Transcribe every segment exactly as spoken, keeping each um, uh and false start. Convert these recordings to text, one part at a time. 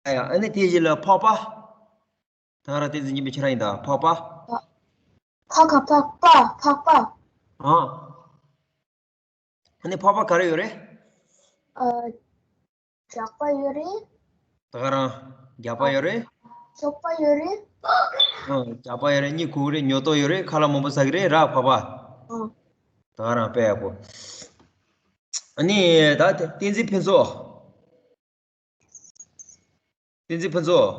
ཡ་ཡ། ཨ་ནི་དེ་བཞིན་ལ་འཕགས་པ། ད་ར་བསྟན་འཛིན་སྙིང་པོ་ཁྱེད་རང་ཡིན་ད། འཕགས་པ། ཕ་ཁ་ཕག་པ་ཕག་པ། ཨ། ཨ་ནི་འཕགས་པ་ག་རེ་ཡོད་རེད། ཨ། ཇག་པ་ཡོད་རེད། ད་ག་རང་། རྒྱགས་པ་ཡོད་རེད། གཤོག་པ་ཡོད་རེད། ཨ། རྒྱགས་པ་ཡོད་རེད། གཉིད་ཁུག་རེད། ཉོབ་ཏོ་ཡོད་རེད། ཁ་ལག་མང་པོ་ཟ་གི་རེད་ར་འཕགས་པ། ཨ། ད་ག་རང་དཔེ་ཡག་པོ། ཨ་ནི་ད་བསྟན་འཛིན་ཕུན་ཚོགས། བསྟན་འཛིན་ཕུན་ཚོགས།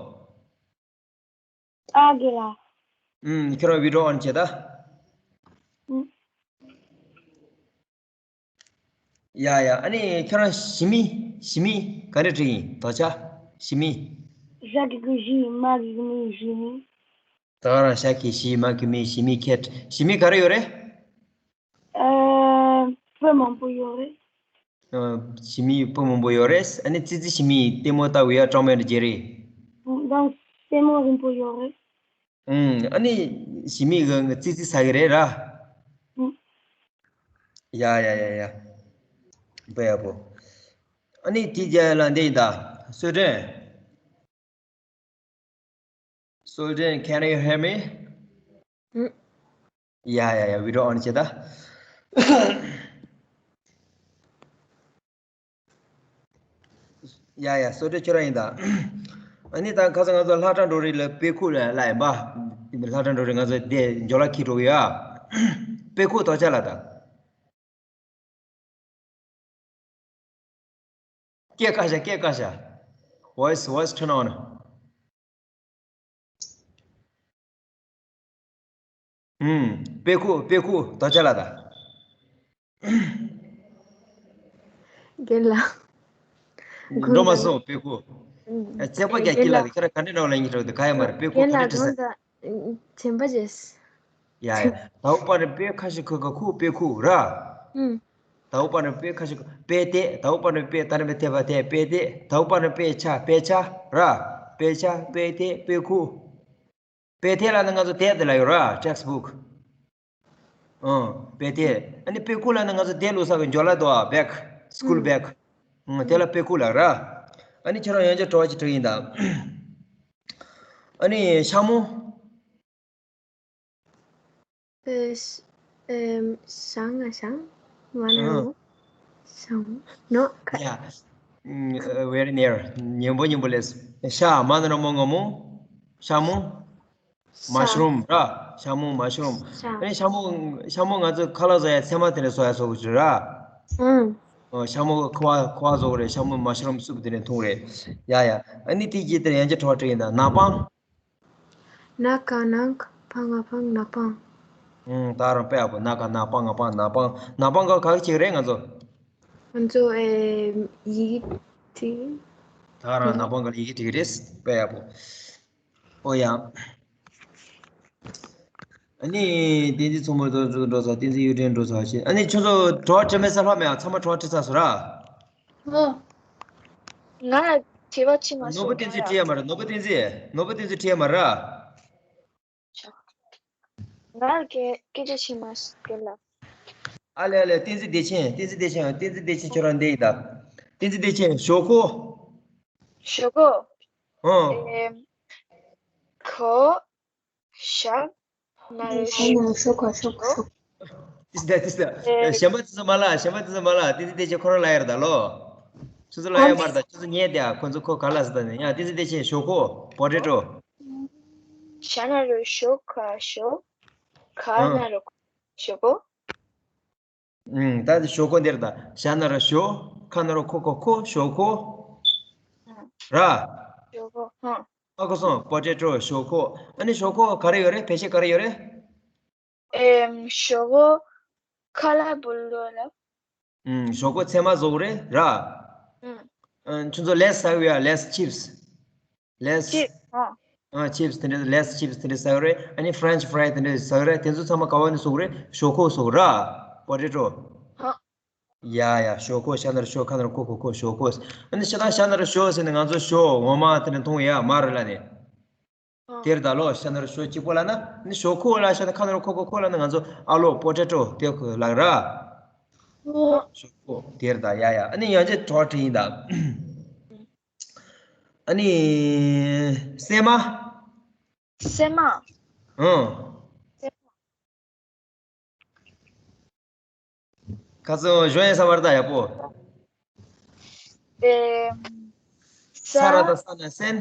ཨ་རྒན་ལགས། ཨུམ། ཁྱོད་རང་བི་ཌི་ཡོ་ཨོན་བྱེད་ད། ཨུམ། ཡ་ཡ། ཨ་ནི་ཁྱོད་རང་ཞི་མི། ཞི་མི་ག་འདྲ་བྲིས་ཡིན། དོ་ཅག་ཞི་མི། ཞ་གི་གུ་ཞི། མ་གི་གུ་མི། ཞི་མི། ད་ག་རང་། ཞ་གི་ཞི། མ་གི་མི། ཞི་མི་ཁེཊ། ཞི་མི་ག་རེ་ཡོད་རེད། ཨ། སྤུ་མང་པོ་ཡོད་རེད། ཨ། ཞི་མིའི་སྤུ་མང་པོ་ཡོད་རེད། ཨ་ནི་ཙི་ཙི་ཞི་མིའི་ལྟད་མོ་ལྟ་བའི་ཡ་ཀྲང་མེ་ར་རྗེ་རེད། དང་ལྟད་མོ་རིང་པོ་ཡོད་རེད། ཨུམ། ཨ་ནི་ཞི་མི་གི་ཙི་ཙི་ཟ་གི་རེད་ར། ཨུམ། ཡ་ཡ་ཡ་ཡ། དཔེ་ཡག་པོ། ཨ་ནི་དེ་རྗེས་ལ་འདི་ཡིན་ད། སོལ་སྒྲོན། སོལ་སྒྲོན། Can you hear me? ཨུམ། ཡ་ཡ་ཡ། བི་ཌི་ཡོ་ཨོན་བྱེད་ད། ཡ་ཡ། སོལ་སྒྲོན་ཁྱོད་རང་ཡིན་ད། ཨ་ནི་ད་ཁ་སང་ང་ཚོ་ལྷ་བྲག་འབྲོག་རི་ལ་དཔེ་ཁུག་ལ་ལ་ཡིན་པ། ལྷ་བྲག་འབྲོག་རི་ང་ཚོ་དེ་འཇོ་ལ་ཁྱི་འགྲོ་གི་ཡ། དཔེ་ཁུག་དོ་ཅག་ལ་ད། སྐད་ཀ་ཤ། སྐད་ཀ་ཤ། Voice, voice turn on. ཨུམ། དཔེ་ཁུག་དཔེ་ཁུག་དོ་ཅག་ལ་ད། རྒན་ལགས། འགྲོ་མ་སོང་དཔེ་ཁུག་ཨ། ཚེག་པ་རྒྱག་གི་ལ་དེ་ཁྱེད་རང་ག་འདྲ་འདྲ་བ་ལ་ཡིན་འགྲོ་དེ་ག་ཡ་མ་རེད། དཔེ་ཁུག་རྒན་ག་འདྲ་ལགས་བྲིས་ས། དགོངས་དག་ཆེན་པོ་བྱས། ཡ་ཡ། དའོ་པ་ནི་དཔེ་ཁ་ཤི་ཁུ་ཁ་ཁུ་དཔེ་ཁུག་ར། ཨུམ། དའོ་པ་ནི་དཔེ་ཁ་ཤི་ཁུ་དཔེ་དེ། དའོ་པ་ནི་དཔེ་ད་ནི་དཔེ་དེ་བ་དེ་དཔེ་དེ། དའོ་པ་ནི་དཔེ་ཆ་དཔེ་ཆ་ར། དཔེ་ཆ་དཔེ་དེ་དཔེ་ཁུག་དཔེ་དེ་ལ་ནི་ང་ཚོ་དེབ་དེ་ལ་ཡོད་ར། Textbook. ཨང་། དཔེ་དེ། ཨ་ནི་དཔེ་ཁུག་ལ་ནི་ང་ཚོ་དེབ་བླུགས་ས་གི་འཇོ་ལ་དོ་བ་བེག་སི་ཀུལ་བེག་ཨང་། དེ་ལ་དཔེ་ཁུག་ལ་ར། ཨ་ནི་ཁྱེད་རང་ཡང་བསྐྱར་དྲི་བ་ཅིག་དྲི་ཡིན་ད། ཨ་ནི་ཤ་མོ། ཨེ། ཤ་ང་ཤ། མ་ན་མོ། ཤ་མོ། ནོ། ཡ། Very near. ཉེ་པོ་ཉེ་པོ་ལས། ཤ། མ་ན་རོ་མོ་ང་མོ། ཤ་མོ། མ་ཤ་རུམ་ར། ཤ་མོ་མ་ཤ་རུམ། ཨ་ནི་ཤ་མོ། ཤ་མོ་ང་ཚོ་ཁ་ལག་བཟོ་ཡ་ཚལ་མ་དེ་ནས་བཟོ་ཡ་བཟོ་གི་ར། ཨང་། ཤ་མོ་ཁུ་བ་ཁུ་བ་བཟོ་གི་རེད། ཤ་མོ་མ་ཤ་རུམ་སུབ་དེ་ནས་འཐུང་རེད། ཡ་ཡ། ཨ་ནི་དེ་རྗེས་དེར་ཡང་བསྐྱར་དྲི་བ་དྲི་ཡིན་ད། ན་པང་། ན་ག་ན་འག་པ་ང་པང་། ན་པང་། ཨང་། ད་རང་དཔེ་ཡག་པོ། ན་ག་ན་པང་། ང་པང་། ན་པང་། ན་པང་ག་ག་གི་ཅིག་རེད་ང་ཚོ། ང་ཚོ་ཨེ་ཡི་གེ་བྲིས། ད་རང་ན་པང་ག་ལ་ཡི་གེ་བྲིས་རེད། དཔེ་ཡག་པོ། ཨོ་ཡ། ཨ་ནི་བསྟན་འཛིན་མཚོ་མོ་འགྲོ་འགྲོ་ཚར། བསྟན་འཛིན་གཡུ་སྒྲོན་འགྲོ་ཚར་ཞེས། ཨ་ནི་ཁྱོད་ཚོ་དྲི་བ་དྲི་མེད་ས་ལྷག་མེད་ཨ། ཚང་མ་དྲི་བ་དྲི་ཚར་སོང་ར། ཨོ། ང་ལ་དྲི་བ་དྲི་མ་ནོར་བུ་སོང་བསྟན་འཛིན་ང་ལ། དྲི་ཡ་མ་རེད། ནོར་བུ་བསྟན་འཛིན། ནོར་བུ་བསྟན་འཛིན་དྲི་ཡ་མ་རེད། ང་ལ་སྐད་སྐད་ཆ་དྲི་མ་སྐད་ལ། ཨ་ལེ་ཨ་ལེ། བསྟན་འཛིན་བདེ་ཆེན། བསྟན་འཛིན་བདེ་ཆེན། བསྟན་འཛིན་བདེ་ཆེན་ཁྱོད་རང་འདི་ཡིན་ད། བསྟན་འཛིན་བདེ་ཆེན། ཞོག་ཁོག་ཞོག་ཁོག་ཨང་། ཨེ། ཁོ། ཤ། ན་རོ་ཤ། ན་རོ་ཤོ་ཁ་ཤོ་ཁ་ཤོ། ཏིས་ད་ཏིས་ད། ཨེ། གཞན་པ་ཚོ་མ་ལ། གཞན་པ་ཚོ་མ་ལ། བསྟན་འཛིན་བདེ་ཆེན་ཁོ་རང་ལ་ཡར་ད་ལོ། ཁྱོད་ཚོ་ལ་ཡར་མར་ད། ཁྱོད་ཚོ་ཉལ་དེ་ཨ། ཁོ་ཚོ་ཁོ་ག་ལ་ཟེར་ད་ནི་ཡ། བསྟན་འཛིན་བདེ་ཆེན། ཞོག་ཁོག་པོ་ཏེ་ཏོ། ཤ་ན་རོ་ཤོ་ཁ་ཤོ། ཁ་ན་རོ་ཤོ་ཁོག་ཨང་། ད་ཞོག་ཁོག་འདིར་ད། ཤ་ན་རོ་ཞོ། ཁ་ན་རོ་ཁོ་ཁོ་ཁོ། ཞོག་ཁོག་ཨང་། ར། ཞོག་ཁོག་ཨང་། ཨ་ཁུ་སོང་། པོ་ཏེ་ཏོ། ཞོག་ཁོག་ཨ་ནི་ཞོག་ཁོག་ག་རེ་ཡོད་རེད། བེད་སྤྱོད་ག་རེ་ཡོད་རེད། ཨེམ། ཞོག་ཁོག་ཁ་ལག་བུ་ལོ་ལ། ཨུམ། ཞོག་ཁོག་ཚལ་མ་བཟོ་གི་རེད་ར། ཨུམ། ཨ། ཁྱོད་ཚོ་ལེས་ཟ་གི་ཡ། ལེས་ཆིབས། ལེས། ཆིབས། ཨ། ཨ། ཆིབས་དེ་འདྲ། ལེས་ཆིབས་དེ་འདྲ་ཟ་གི་རེད། ཨ་ནི་ཕ་རན་ཆི་ཕ་རའི་དེ་འདྲ་ཟ་གི་རེད། དེ་ཚོ་ཚང་མ་ག་བ་ནས་བཟོ་གི་རེད། ཞོག་ཁོག་བཟོ་གི་ར། པོ་ཏེ་ཏོ། ཨ། ཡ་ཡ། ཞོག་ཁོག་ཤ་ན་རོ་ཤོ། ཁ་ན་རོ་ཁོ་ཁོ་ཁོ། ཞོག་ཁོག་ཨ་ནི་ཤ་ད་ཤ་ན་རོ་ཞོ་ཟེར་ནས་ང་ཚོ་ཞོ་འོ་མ་དེ་འདྲ་འཐུང་ཡ་མ་རེད་ལ་ནི། ཨ། དེར་ད་ལོ། ཤ་ན་རོ་ཞོ་གཅིག་པོ་ལ་ན་ནི་ཞོག་ཁོག་ལ། ཤ་ན་ཁ་ན་རོ་ཁོ་ཁོ་ཁོ་ལ་ནི་ང་ཚོ་ཨ་ལོ། པོ་ཏེ་ཏོ་དེ་ཁོ་ལ་ར། ཨོ། ཞོག་ཁོག་དེར་ད། ཡ་ཡ། ཨ་ནི་ཡང་ཅིག་དྲི་བ་དྲི་ཡིན་ད། ཨ་ནི། སྲན་མ། སྲན་མ། ཨང་། སྲན་མ། ཁ་སང་གཞོན་ཡ་ས་བར་ད་ཡག་པོ། ཨེ། ས་ར་ད་ས་ན་སྲན།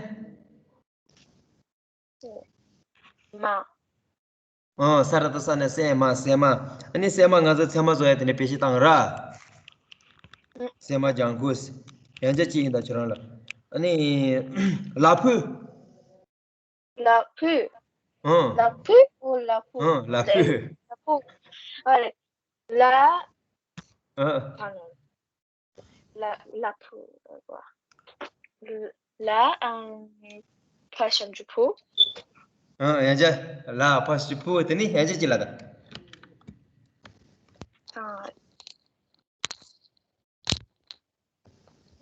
མ། ཨོ། ས་ར་ད་ས་ན་སྲན་མ། སྲན་མ། ཨ་ནི་སྲན་མ་ང་ཚོ་ཚད་མ་བཟོ་ཡ་དེ་ནས་བེད་སྤྱོད་བཏང་ར། སྲན་མ་ལྗང་ཁུ། ཡང་བསྐྱར་ཅི་ཡིན་ད་ཁྱོད་རང་ལ། ཨ་ནི། ལ་ཕུག་ལ་ཕུག་ཨོ། ལ་ཕུག་ཨོ་ལ་ཕུག་ཨོ། ལ་ཕུག་ལ་ཕུག་ཨ་རེ། ལ། ཨ། ལ་ལ་ཕུག་ལ་ཨང་། ཕ་ཞབས་ཀྱུ་ཕུ། ཨ། ཡང་བསྐྱར། ལ་ཕ་ཞབས་ཀྱུ་ཕུ། དེ་ནི་ཡང་བསྐྱར་ཅི་ལ་ད།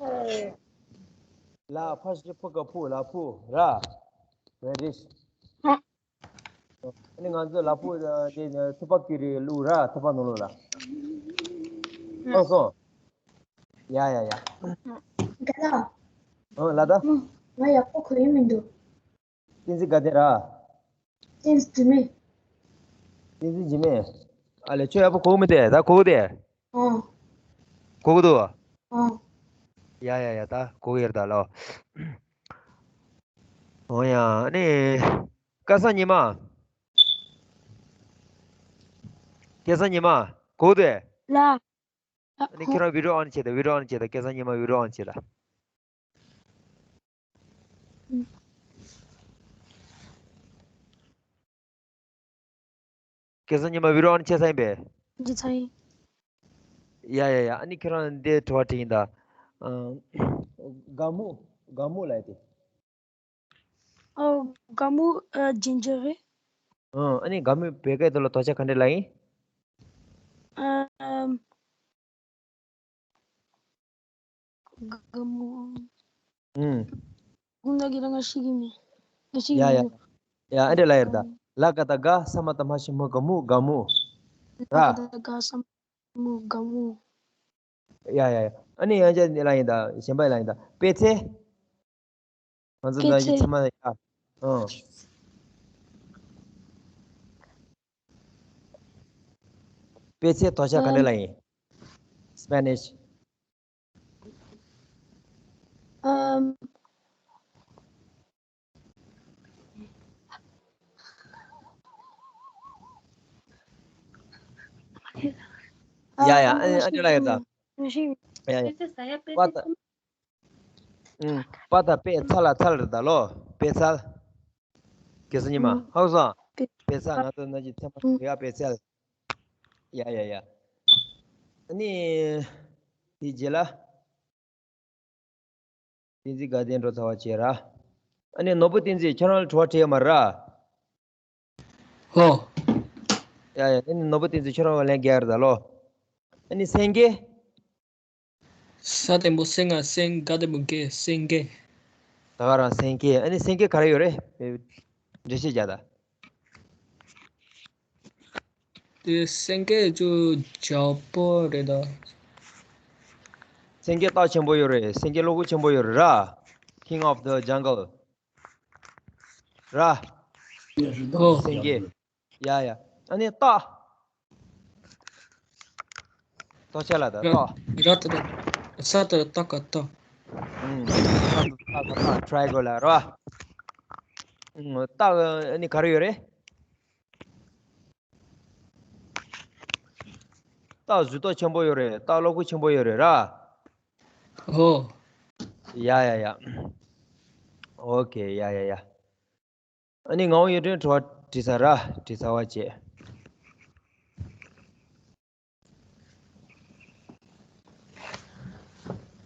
ཨ། ལ་ཕ་ཞབས་ཀྱུ་ཕུ་ག་ཕུ། ལ་ཕུག་ར། རེད་རེད། ཨ་ནི་ང་ཚོ་ལ་ཕུག་དེ་ཐུག་པ་ཀི་རེ་བླུགས་ར། ཐུག་པ་ནང་ལོགས་ལ། ཨང་སོང་། ཡ་ཡ་ཡ། དགའ་ལགས། ཨང་ལ་ད། ང་ཡག་པོ་གོ་ཡི་མི་འདུག་བསྟན་འཛིན་དགའ་ལྡན་ར། བསྟན་འཛིན་འཇིགས་མེད། བསྟན་འཛིན་འཇིགས་མེད། ཨ་ལས། ཁྱོད་ཡག་པོ་གོ་གི་མི་འདུག་ད་གོ་གི་འདུག་ཨང་། གོ་གི་འདུག་ཨང་། ཡ་ཡ་ཡ། ད་གོ་གི་ཡོད་རེད་ད་ལོ། འོ་ཡ། ཨ་ནི། སྐལ་བཟང་ཉི་མ། སྐལ་བཟང་ཉི་མ། གོ་གི་འདུག་ལ། ཨ་ནི་ཁྱོད་རང་བི་ཌི་ཡོ་ཨོན་བྱེད་དང་། བི་ཌི་ཡོ་ཨོན་བྱེད་དང་། སྐལ་བཟང་ཉི་མ་བི་ཌི་ཡོ་ཨོན་བྱེད་དང་། སྐལ་བཟང་ཉི་མ་བི་ཌི་ཡོ་ཨོན་བྱས་ཚར་ཡིན་པས། བྱས་ཚར་ཡིན། ཡ་ཡ་ཡ། ཨ་ནི་ཁྱོད་རང་འདི་དྲི་བ་དྲིས་ཡིན་ད། ཨ། དགའ་མོ། དགའ་མོ་ལབ་ཡ་དེ། ཨོ། དགའ་མོ། ཨ། ཇིན་ཇར་རེད། ཨ། ཨ་ནི་དགའ་མོ་བོད་སྐད་དུ་ལ་དོ་ཆ་ག་འདྲ་ལབ་ཡིན། ཨ། དགའ་མོ། ཨུམ། དགུང་ལ་གི་ར་ང་ཤི་གི་མེད། ང་ཤི་གི་ཡ་ཡ། མེད། ཡ། ཨ་འདྲ་ལ་ཡར་ད། ལ་ག་ད་དགའ། ས་མ་ད་མ་ཞབས་ཀྱུ་མོ། དགའ་མོ། དགའ་མོ། ར། ལ་ག་ད་དགའ། ས་མ་ད་མོ། དགའ་མོ། ཡ་ཡ་ཡ། ཨ་ནི་ཡང་བསྐྱར་ལ་ཡིན་ད། གཞན་པ་ལ་ཡིན་ད། པད་ཚལ། ང་ཚོ་པད་ནང་གི་ཚལ། ཚང་མ་ཡ། ཨང་། པད་ཚལ་དོ་ཆ་ག་འདྲ་ལབ་ཡིན། སི་པེ་ནིཤ། ཨམ། ཡ་ཡ། ཨ་ཨ་འདྲ་ལབ་ཡོད་ད། ཡ་ཡ། པ་ད། ཨུམ། པ་ད་པད་ཚལ་ལ་ཚལ་རེད་ད་ལོ། པད་ཚལ། སྐལ་བཟང་ཉི་མ། ཧ་གོ་སོང་། པད་ཚལ། ང་ཚོ་ནང་གི་ཚལ་མ་ཡ། པད་ཚལ། ཡ་ཡ་ཡ། ཨ་ནི། དེ་རྗེས་ལ། བསྟན་འཛིན་དགའ་ལྡན་འགྲོ་ཚར་བ་བྱས་ར། ཨ་ནི་ནོར་བུ་བསྟན་འཛིན། ཁྱོད་རང་ལ་དྲི་བ་དྲིས་ཡོད་མ་རེད། ཧོ། ཡ་ཡ། ཨ་ནི་ནོར་བུ་བསྟན་འཛིན། ཁྱོད་རང་ལ་ལན་རྒྱག་རེད་ད་ལོ། ཨ་ནི་སེང་གེ། ས་བརྟན་པོ་སེང་ང་སེང་། ག་བརྟན་པོ་གེ། སེང་གེ། ད་ག་རང་སེང་གེ། ཨ་ནི་སེང་གེ་ག་རེ་ཡོད་རེད། འགྲེལ་བཤད་རྒྱག་ད། དེ་སེང་གེ་ཅུ་ཇག་པོ་རེད་ད། སེང་གེ་སྟག་ཆེན་པོ་ཡོད་རེད། སེང་གེ་བློ་ཁོག་ཆེན་པོ་ཡོད་རེད་ར། King of the jungle ར། ཨོ། སེང་གེ། ཡ་ཡ། ཨ་ནི་སྟག་སྟག་ཆ་ལ་ད་སྟག་ར་ད་ད། ས་ད་ད་ཀ་སྟག་ཨུམ། ས་ད་ད་ཀ་སྟག་ཊ་རའི་ཨེང་གལ་ལ་ར། ཨུམ། སྟག་ཨ་ནི་ག་རེ་ཡོད་རེད། སྟག་གཟུགས་ཐོག་ཆེན་པོ་ཡོད་རེད། སྟག་བློ་ཁོག་ཆེན་པོ་ཡོད་རེད་ར། ཨོ། ཡ་ཡ་ཡ། ཨོ་ཁེ། ཡ་ཡ་ཡ། ཨ་ནི་ངག་དབང་གཡུ་སྒྲོན་དྲི་བ་དྲིས་ཚར་ར། དྲིས་ཚར་བ་བྱས།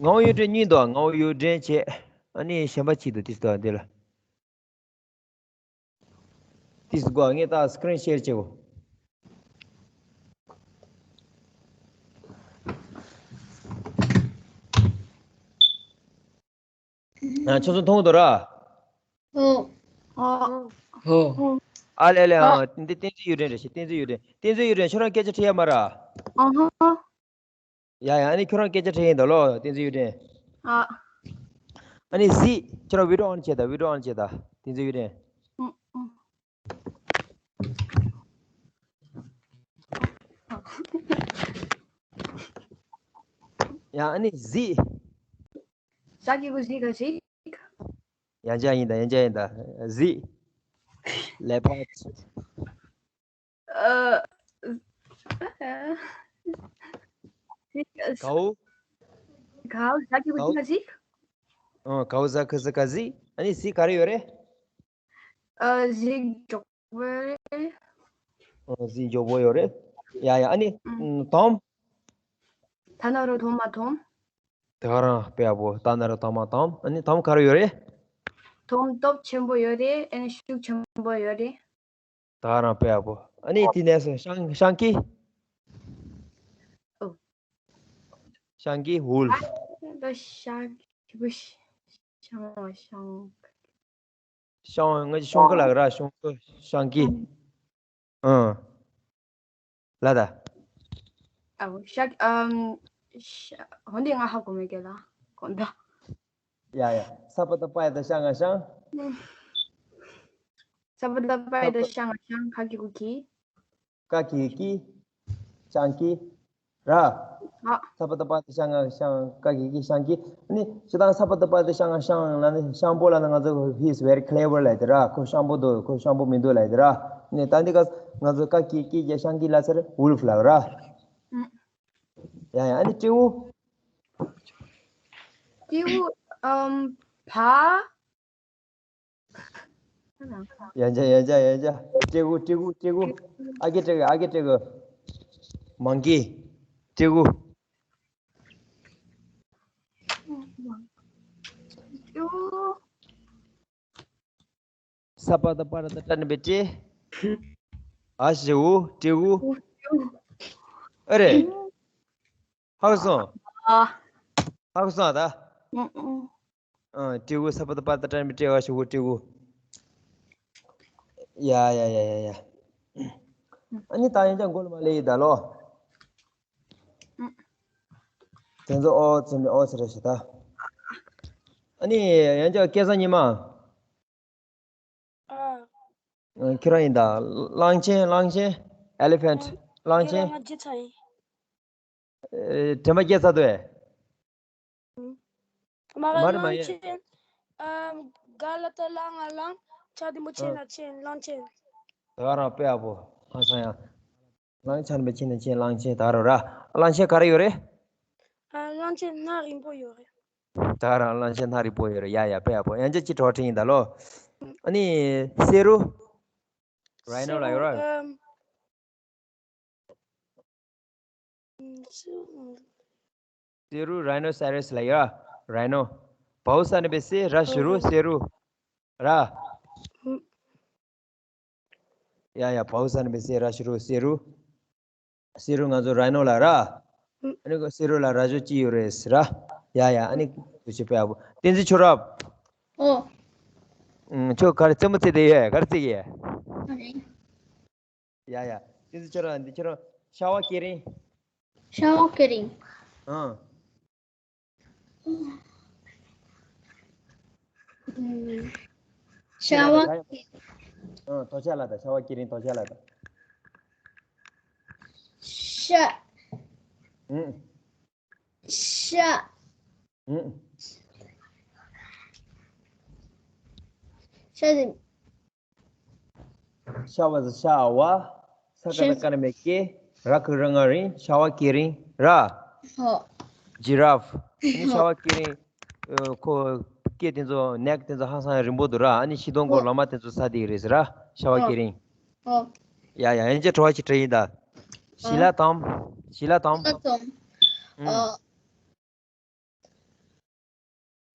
ངག་དབང་གཡུ་སྒྲོན་གཉིས་འདུག་ངག་དབང་གཡུ་སྒྲོན་བྱས། ཨ་ནི་གཞན་པ་གཅིག་འདུག་ཏིས་འདུག་འདི་ལ། ཏིས་གོ་ངས་ད་སི་ཀི་རིན་ཤེར་བྱེད་གོ། ང་ཁྱོད་ཚོ་མཐོང་གི་འདུག་ར། ཨོ། ཨོ། ཨ་ལེ་ལེ། ཨ། ཨ། འདི་བསྟན་འཛིན་གཡུ་སྒྲོན་རེད་ཤག་བསྟན་འཛིན་གཡུ་སྒྲོན། བསྟན་འཛིན་གཡུ་སྒྲོན། ཁྱོད་རང་སྐད་ཆ་དྲིས་ཡ་མ་ར། ཨ་ཧ། ཡ་ཡ། ཨ་ནི་ཁྱོད་རང་སྐད་ཆ་དྲིས་ཡིན་ད་ལོ། བསྟན་འཛིན་གཡུ་སྒྲོན། ཨ། ཨ་ནི་གཟིགས། ཁྱེད་རང་བི་ཌི་ཡོ་ཨོན་བྱེད་དང་། བི་ཌི་ཡོ་ཨོན་བྱེད་དང་། དེ་ཚོ་ཡོད་རེད། ཡང་ཨ་ནི་གཟིགས། ཞག་གི་གུ་གཟིགས་ག་ཞིག་ཡང་བསྐྱར་ཡིན་ད། ཡང་བསྐྱར་ཡིན་ད། གཟིགས། ལེ་པར། ཨ། གའུ། གའུ། ཞག་གི་གུ་གའུ། གཟིགས་ག་ཞིག་ཨ། གའུ་ཟ་ཁུ་ཟི་ག་གཟིགས། ཨ་ནི་གཟིགས་ག་རེ་ཡོད་རེད། ཨ། གཟིགས་མགྱོགས་པོ་རེད། ཨ། གཟིགས་མགྱོགས་པོ་ཡོད་རེད། ཡ་ཡ། ཨ་ནི་ཨ། དོམ། ད་ན་རོ་དོ་མ་དོམ། དེ་ག་རང་དཔེ་ཡག་པོ། ད་ན་རོ་དོ་མ་དོམ། ཨ་ནི་དོམ་ག་རེ་ཡོད་རེད། དོམ་སྟོབས་ཆེན་པོ་ཡོད་རེད། ཨ་ནི་ཤུགས་ཆེན་པོ་ཡོད་རེད། ད་ག་རང་དཔེ་ཡག་པོ། ཨ་ནི་དེ་ནས་སོ་ཤང་ཤང་ཀི། ཨོ། ཤང་ཀི། ཝུལ་ཕ། ད་ཤང་ཀི་བུ་ཤང་ཤང་། ཤང་། ང་ཅི་ཤོང་ཀི་ལ་ར། ཤོང་ཀི། ཤང་ཀི། ཨང་། ལ་ད། ཨའོ་ཤག་ཨམ། ཤ། ཧོན་དེ་ང་ཧ་གོ་མེད་ཀྱི་ལ། གོ་འདྲ། ཡ་ཡ། ས་པ་ད་པ་ཡ་ད་ཤ་ང་ཤང་། ས་པ་ད་པ་ཡ་ད་ཤ་ང་ཤང་། ཁ་གི་གུ་གི། ཀ་གི་གི། ཤང་ཀི། ར། ཨ། ས་པ་ད་པ་ད་ཤ་ང་ཤང་། ཀ་གི་གི། ཤང་ཀི། ནི་སྤྱིར་བཏང་ས་པ་ད་པ་ད་ཤ་ང་ཤང་ལ་ནི་ཤང་པོ་ལ་ནི་ང་ཚོ་he is very clever ལབ་དེ་ར། ཁོ་ཤང་པོ་འདུག་ཁོ་ཤང་པོ་མི་འདུག་ལབ་དེ་ར། ནི་ད་འདི་ག་ང་ཚོ་ཀ་གི་གི་གི་ཤང་ཀི་ལ་ཚར་ཝུལ་ཕ་ལབ་ར། ཨུ། ཡ་ཡ། ཨ་ནི་སྤྲེའུ། སྤྲེའུ། ཨམ། བ། ཡ་ཇ་ཡ་ཇ་ཡ་ཇ། སྤྲེའུ་སྤྲེའུ་སྤྲེའུ། ཨ་ཀེ་སྤྲེའུ། ཨ་ཀེ་སྤྲེའུ། མང་ཀི། སྤྲེའུ། སྤྲེའུ། ས་པ་ད་པ་ར་ད་ཏྲ་ནི་བེ་ཏྲེ། ཨ་ཞེ་འུ། སྤྲེའུ། ཨ་རེ། ཧ་གོ་སོང་། ཨ། ཧ་གོ་སོང་ཨ་ད། ཨུ་ཨུ། ཨ། སྤྲེའུ། ས་པ་ད་པ་ར་ད་ཏྲ་ནི་བེ་ཏྲེ། ཨ་ཞེ་འུ། སྤྲེའུ། ཡ་ཡ་ཡ་ཡ་ཡ། ཨ་ནི་ད་ཡན་ཆད་མགོ་ལ་མ་ལེ་ཡི་ད་ལོ། དེ་ཚོ་ཨོ་ཙི་མི་ཨོ་ཙི་རེ་ཞིག་ད། ཨ་ནི་ཡན་ཆད་སྐལ་བཟང་ཉི་མ། ཨ། ཁྱོད་རང་ཡིན་ད། གླང་ཆེན། གླང་ཆེན། ཨེ་ལི་ཕེན་ཊི། གླང་ཆེན། ང་རྗེ་ཚ་ཡིན། ཨེ། དྲན་པ་སྐྱེས་ཚར་འདུག་ཨེ། མ་མ་རེད་མ་གླང་ཡིན། ཆེན། ཨ། ག་ལ་ད་གླང་ང་གླང་། ཆ་དེ་མོ་ཆེན་ན་ཆེན། གླང་ཆེན། ད་ག་རང་དཔེ་ཡག་པོ། ཧ་སང་ཡ། གླང་ཆེན་པའི་ཆེན་ན་ཆེན། གླང་ཆེན། ད་ག་རང་ར། གླང་ཆེན་ག་རེ་ཡོད་རེད། ཨ། གླང་ཆེན་སྣ་རིང་པོ་ཡོད་རེད། ད་ག་རང་གླང་ཆེན་སྣ་རིང་པོ་ཡོད་རེད། ཡ་ཡ། དཔེ་ཡག་པོ། ཡང་ཅི་ཅི་གྲོགས་ཁྲིད་ཡིན་ད་ལོ། ཨ་ནི་བསེ་རུ། རའི་ནོ་ལ་ཡོད་ར། བསེ་རུ། རའི་ནོ་སེ་ར་སི་ལ་ཡོད་ར། རའི་ནོ། བའོ་ས་ནི་བེ་སེ། ར་ཞབས་ཀྱུ་རུ། བསེ་རུ། ར། ཡ་ཡ། བའོ་ས་ནི་བེ་སེ། ར་ཞབས་ཀྱུ་རུ། བསེ་རུ། བསེ་རུ་ང་ཚོ་རའི་ནོ་ལ་ར། ཨ་ནི་བསེ་རུ་ལ་ར་ཞབས་ཀྱུ་ཅི་ཡོད་རེད་ཟེར་ར། ཡ་ཡ། ཨ་ནི་དུ་ཆི་པའི་ཨ་བུ་བསྟན་འཛིན་ཆོས་རབ། ཨོ། ཨུམ། ཁྱོད་ག་རེ་རྩེད་མོ་རྩེ་དེ་ཡོད། ག་རེ་རྩེ་གི་ཡོད། ཨ་རེད། ཡ་ཡ། བསྟན་འཛིན་ཆོས་རབ། འདི་ཁྱོད་རང་ཤ་བ་སྐེ་རིང་། ཤ་བ་སྐེ་རིང་། ཨང་། ཤ་བ། ཨང་། དོ་ཤ་ལ་ད། ཤ་བ་སྐེ་རིང་དོ་ཤ་ལ་ད། ཤ། ཨུམ། ཤ། ཨུམ། ཤ་དེ། ཤ་བ་ཟ་ཤ་བ། ས་ཀ་ན་ཀ་ན་མེ་སྐེ། ར་ག་ར་ང་རིང་། ཤ་བ་སྐེ་རིང་ར། ཧོ། ཇི་ར་ཧྥ། ཨ་ནི་ཤ་བ་སྐེ་རིང་། ཨ། ཁོ་སྐེ་དེ་ཚོ་ནེག་དེ་ཚོ་ཧང་སང་རིང་པོ་འདུག་ར། ཨ་ནི་ཤི་དོང་གོ་ལོ་མ་དེ་ཚོ་ཟ་དེ་རེད་ཟེར་ར། ཤ་བ་སྐེ་རིང་། ཧོ། ཡ་ཡ། ཡན་ཆད་བྲོ་བ་ཅིག་དྲི་ཡིན་ད། ཞི་ལ་དོམ། ཞི་ལ་དོམ། ཞི་ལ་དོམ། ཨུམ། ཨ།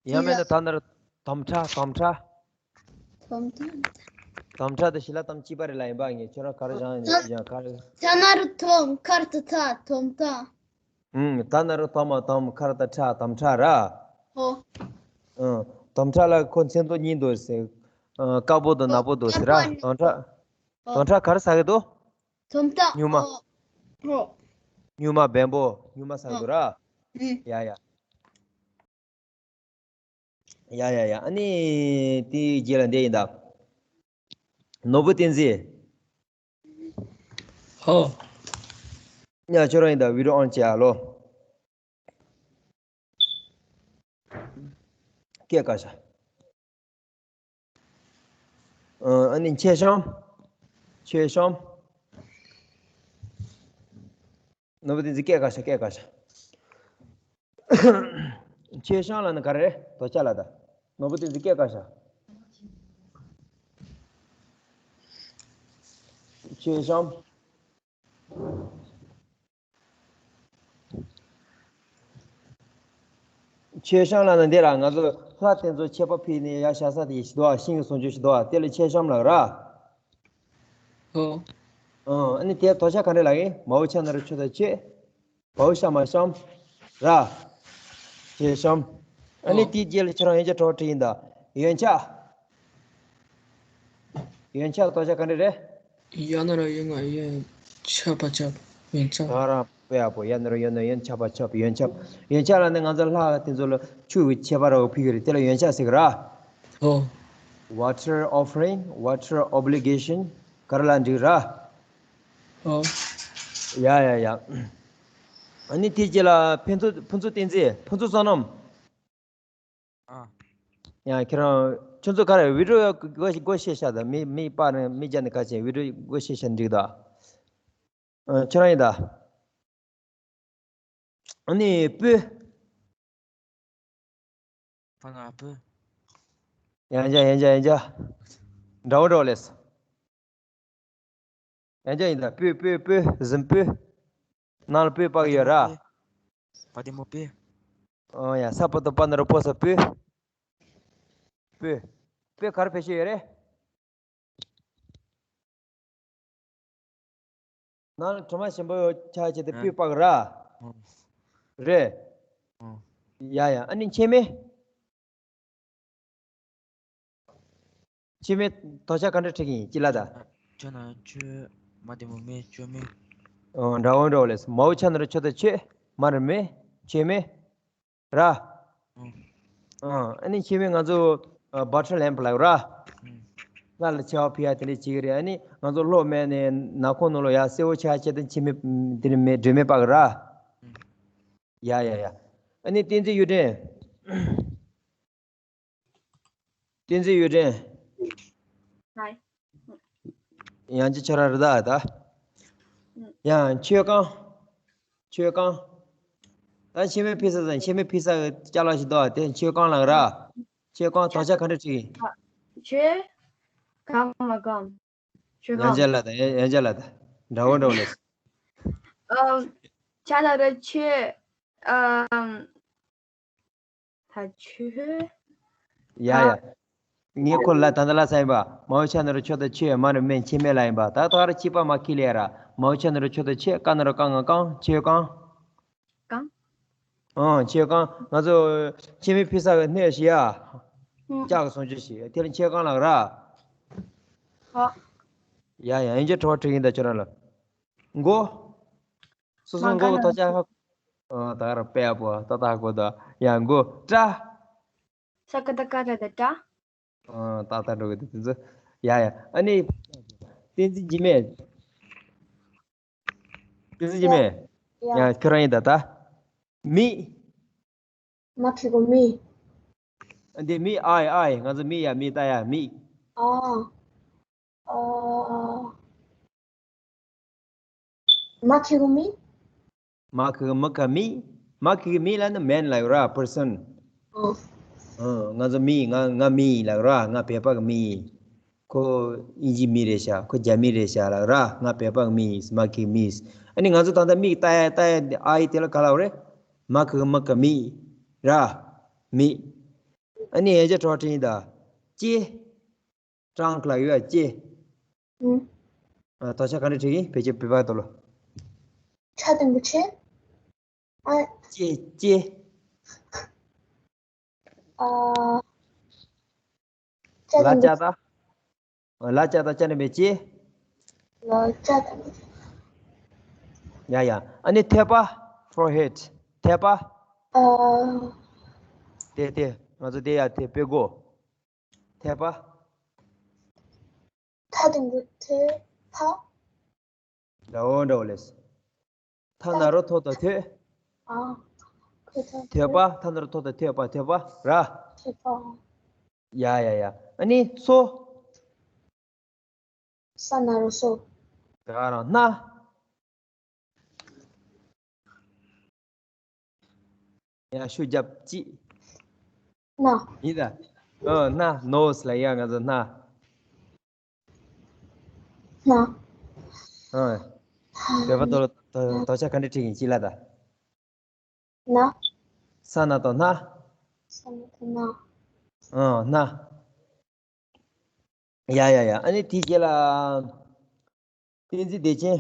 ཡང་མེད་ན་ད་ན་རོ་དོམ་ཁྲ། དོམ་ཁྲ། དོམ་ཁྲ། དོམ་ཁྲ་དང་ཞི་ལ་དོམ་གཅིག་པ་རེད་ལ། ཡིན་པ་ངས་ཁྱོད་རང་ག་རེ་བཞག་ཡིན་ན་ཅི་བཞག་ག་རེ། ད་ན་རོ་དོམ་ཁར་ཏ་ཐ། དོམ་ཐ། ཨུམ། ད་ན་རོ་དོ་མ་དོམ། ཁར་ཏ་ཁྲ། དོམ་ཁྲ་ར། ཧོ། ཨུམ། དོམ་ཁྲ་ལ་ཁོ་མཚན་ཐོ་གཉིས་འདུག་ཟེར། ཨ། དཀར་པོ་དང་ནག་པོ་འདུག་ཟེར་ར། དོམ་ཁྲ། ཧོ། དོམ་ཁྲ་ག་རེ་ཟ་གི་འདུག་དོམ་ཐ། སྨྱུག་མ། ཧོ། ཧོ། སྨྱུག་མ་བེམ་པོ། སྨྱུག་མ་ཟ་གི་འདུག་ར། ཨུམ། ཡ་ཡ། ཡ་ཡ་ཡ། ཨ་ནི་དེའི་རྗེས་ལ་འདི་ཡིན་ད། ནོར་བུ་བསྟན་འཛིན། ཧོ། ཡ། ཁྱོད་རང་ཡིན་ད། བི་ཌི་ཡོ་ཨོན་བྱེད་ཨ་ལོ། སྐད་ག་ཤ། ཨ་ནི་མཆེད་ཤམ། མཆེད་ཤམ། ནོར་བུ་བསྟན་འཛིན། སྐད་ག་ཤ། སྐད་ག་ཤ། མཆེད་ཤམ་ལབ་ན་ག་རེ་རེད། དོ་ཅག་ལ་ད། ནོར་བུ་བསྟན་འཛིན། སྐད་ག་ཤ། མཆེད་ཤམ། མཆེད་ཤམ་ལབ་ན་འདི་ར། ང་ཚོ་ལྷ་དེ་ཚོ་མཆོད་པ་ཕུལ་ནས་ཡར་བཞག་ས་དེ་ཞིག་འདུག་ཨ། ཤིང་གི་བཟོ་བཅོས་ཤིག་འདུག་ཨ། དེ་ལ་མཆེད་ཤམ་ལབ་ར། ཨོ། ཨ་ནི་དེ་དོ་ཅག་ག་འདྲ་ལབ་ཡིན། མའོ་ཆ་ན་རོ་ཆོ་ད་མཆེད། བའོ་ཤ་མ་ཤམ། ར། མཆེད་ཤམ། ཨ་ནི་ཨོ། དེའི་རྗེས་ལ་ཁྱོད་རང་ཡན་ཆད་གྲོགས་བྲིས་ཡིན་ད། ཡོན་ཆབ། ཡོན་ཆབ་དོ་ཅག་ག་འདྲ་རེད། ཡ་ན་རོ་ཡ་ང་། ཡོན་ཆབ་པ་ཆབ། ཡོན་ཆབ། ད་རང་དཔེ་ཡག་པོ། ཡ་ན་རོ་ཡ་ན། ཡོན་ཆབ་པ་ཆབ། ཡོན་ཆབ། ཡོན་ཆབ་ལབ་ན་ང་ཚོ་ལྷ་དེ་ཚོ་ལ་ཆུ་གི་མཆོད་པ་ར་བ་ཕུལ་གི་རེད། དེ་ལ་ཡོན་ཆབ་ཟེར་གི་ར། ཨོ། Water offering, water obligation ག་རེ་ལབ་འགྲིག་ར། ཨོ། ཡ་ཡ་ཡ། ཨ་ནི་དེའི་རྗེས་ལ་ཕུན་ཚོགས། ཕུན་ཚོགས་བསྟན་འཛིན། ཕུན་ཚོགས་བསོད་ནམས། ཨ། ཡང་ཁྱེད་རང་ཁྱོད་ཚོ་ག་རེ་བི་ཌི་ཡོ་སྒོ་སྒོ་ཕྱེ་ཤག་ད། མི་མི་པར་ནས་མི་རྒྱ་ནས་ག་ཅན་བི་ཌི་ཡོ་སྒོ་ཕྱེ་ཤག་འགྲིག་ད། ཨ། ཁྱོད་རང་ཡིན་ད། ཨ་ནི་སྤུ། ཕ་ང་སྤུ། ཡང་བྱ་ཡང་བྱ་ཡང་བྱ། འདྲ་བོ་འདྲ་བོ་ལས། ཡང་བྱ་ཡིན་ད། སྤུ་སྤུ་སྤུ། གཟིམ་སྤུ། ནང་ལ་སྤུ་ཕབ་ཡོད་ར། བ་དེ་མོ་སྤུ། ཨོ་ཡ། ས་པ་དོ་པ་ན་རོ་པོ་ས་སྤུ། སྤུ། སྤུ་ག་རེ་བེད་སྤྱོད་ཡོད་རེད། ནང་ལ་གྲིབ་མ་ཞིམ་པོ་ཆགས་བྱས་ཏེ་ཨ། སྤུ་ཕབ་ར། ཨོ། རེད། ཨོ། ཡ་ཡ། ཨ་ནི་མཆོད་མེ། མཆོད་མེ་དོ་ཅག་ག་འདྲ་བྲིས་ཀྱི་ཡིན། ཅི་ལ་ད། ཆོ་ན་ཆོ། མ་དེ་མོ་མེ། ཆོ་མེ། ཨོ། འདྲ་བོ་འདྲ་བོ་ལས། མའོ་ཆ་ན་རོ་ཆོ་ད་མཆོད། མ་ར་མེ། མཆོད་མེ། ར། ཨོ། ཨོ། ཨ་ནི་མཆོད་མེ་ང་ཚོ་ཨ་བ་ཊར་ལེམ་པ་ལབ་ར། ཨོ། ལྷ་ལ་མཆོད་པ་ཕུལ་ཡ་དེ་འདྲ་བྱེད་ཀྱི་རེད། ཨ་ནི་ང་ཚོ་གློག་མེད་ནས་ནག་ཁུང་ནང་ལ་ཡ་སེར་པོ་ཆགས་ཆེད་དུ་མཆོད་མེ་དེ་ནི་མེ་སྒྲོན་མེ་ཕབ་ཀྱི་ར། ཨོ། ཡ་ཡ་ཡ། ཨ་ནི་བསྟན་འཛིན་གཡུ་སྒྲོན། བསྟན་འཛིན་གཡུ་སྒྲོན། ཧའི། ཡང་ཅི་ཆ་ར་རི་དྭགས་ད། ཡང་མཆོད་རྐང་། མཆོད་རྐང་། ད་མཆོད་མེ་ཕུལ་ས་དང་མཆོད་མེ་ཕུལ་ས་གི་ཅ་ལག་ཞིག་འདུག་ཨ། དེ་མཆོད་རྐང་ལབ་ར། མཆོད་རྐང་དོ་ཅག་ག་འདྲ་བྲིས་ཀྱི་ཡིན། མཆོད་རྐང་མ་རྐང་། མཆོད་ཡང་རྐང་ཅ་ལག་ད། ཡང་ཅ་ལག་ད། འདྲ་བོ་འདྲ་བོ་ལས། ཨ། ཆ་ན་རོ་ཆོ། ཨ། ད་ཆོ། ཡ་ཡ། ངས་ཁོ་ལ་ད་ལྟ་ལབ་ཚར་ཡིན་པ། མའོ་ཆ་ན་རོ་ཆོ་ད་མཆོད། མ་ར་མེ། མཆོད་མེ་ལབ་ཡིན་པ། ད་ད་ག་ར་ཕྱི་པ་མ་ཁི་ལེ་ཡ་ར། མའོ་ཆ་ན་རོ་ཆོ་ད་མཆོད། ཀ་ན་རོ་ཀ་ང་རྐང་། མཆོད་རྐང་། རྐང་། ཨང་། མཆོད་རྐང་། ང་ཚོ་མཆོད་མེ་ཕུལ་ས་གི་སྣོད་ཞིག་ཡ། ལྕགས་ཀྱི་བཟོ་བཅོས་ཤིག་དེ་ལ་མཆོད་རྐང་ལབ་ར། ཡ་ཡ། ཡིན་གྱི་གྲོགས་བྲིས་ཀྱི་ཡིན་ད་ཁྱོད་རང་ལ། མགོ། སོ་སོ་མགོ་གི་ཐོག་ཆ་ཧ། ཨ། ད་ག་ར་དཔེ་ཡག་པོ་ཏག་ཏག་གོ་ད། ཡ། མགོ། སྐྲ། ས་ཀ་ད་ཀ་ར་ད་སྐྲ། ཨ། ཏག་ཏག་འགྲོ་གི་འདུག་དེ་ཚོ། ཡ་ཡ། ཨ་ནི་བསྟན་འཛིན་འཇིགས་མེད། བསྟན་འཛིན་འཇིགས་མེད། ཡ། ཡ། ཁྱོད་རང་ཡིན་ད་ད། མིག་མ་གི་གུ་མི། འདི་མི། ཨའི་ཨའི། ང་ཚོ་མི་ཡ་མི་ལྟ་ཡ་མི། ཨ། ཨ། མ་གི་གུ་མི། མ་གི་གུ་མི་ག་མི། མ་གི་གུ་མི་ལབ་ན་མེན་ལབ་ར། པར་སན། ཨ། ཨ། ང་ཚོ་མི། ང་ང་མི་ལབ་ར། ང་བོད་པ་གི་མི། ཁོ་དབྱིན་ཇི་མི་རེད་ཤག་ཁོ་རྒྱ་མི་རེད་ཤག་ལབ་ར། ང་བོད་པ་གི་མི། མ་གི་གུ་མི། ཨ་ནི་ང་ཚོ་ད་ལྟ་མིག་ལྟ་ཡ་ལྟ་ཡ་ཨའི་དེ་ལ་ག་ལབ་རེད། མ་གི་གུ་མི་ག་མི། ར། མི། ཨ་ནི་ཡན་ཆད་གྲོགས་བྲིས་ཡིན་ད། ལྕེ། ཊང་ལབ་ཡོད་ལྕེ། ཨུ། ཨ། དོ་ཅག་ག་འདྲ་བྲིས་ཀྱི་ཡིན། བོད་ཀྱི་བོད་པ་དོ་ལོ། ཕྲ་དང་པོ་ཆེ། ཨ། ལྕེ། ལྕེ། ཨ། ལ་ལྕགས་ད། ལ་ལྕགས་ད་ཅ་ན་མེ་ལྕེ། ལ་ལྕགས་ད། ཡ་ཡ། ཨ་ནི་ཐོད་པ། ཕོར་ཧེད། ཐོད་པ། ཨ། དེ་དེ། ང་ཚོ་དེ་ཡ་ཐེ་པེ་གོ། ཐེ་པ། ཐ་དང་པོ་ཐེ་པ། འདྲ་བོ་འདྲ་བོ་ལས། ཐ་ན་རོ་ཐོ་ད་ཐེ། ཨ། ཁོ་ཐ་ཐེ་པ། ཐ་ན་རོ་ཐོ་ད་ཐེ་པ། ཐེ་པ་ར། ཐེ་པ། ཡ་ཡ་ཡ། ཨ་ནི་སོ། ས་ན་རོ་སོ། ད་ག་རང་སྣ། ཡ་ཤུ་རྒྱབ་ཅི། སྣ། ཡིན་ད། ཨ་སྣ་ནོ་སི་ལ་ཡ་ང་ཚོ་སྣ། སྣ། ཨ། བོད་པ་དོ་དོ་དོ་ཆ་ག་འདྲ་ཁྲིད་ཡིན་ཅི་ལ་ད། སྣ། ས་ན་དོ་སྣ། ས་ན་དོ་སྣ། ཨ་སྣ། ཡ་ཡ་ཡ། ཨ་ནི་དེའི་རྗེས་ལ། བསྟན་འཛིན་བདེ་ཆེན།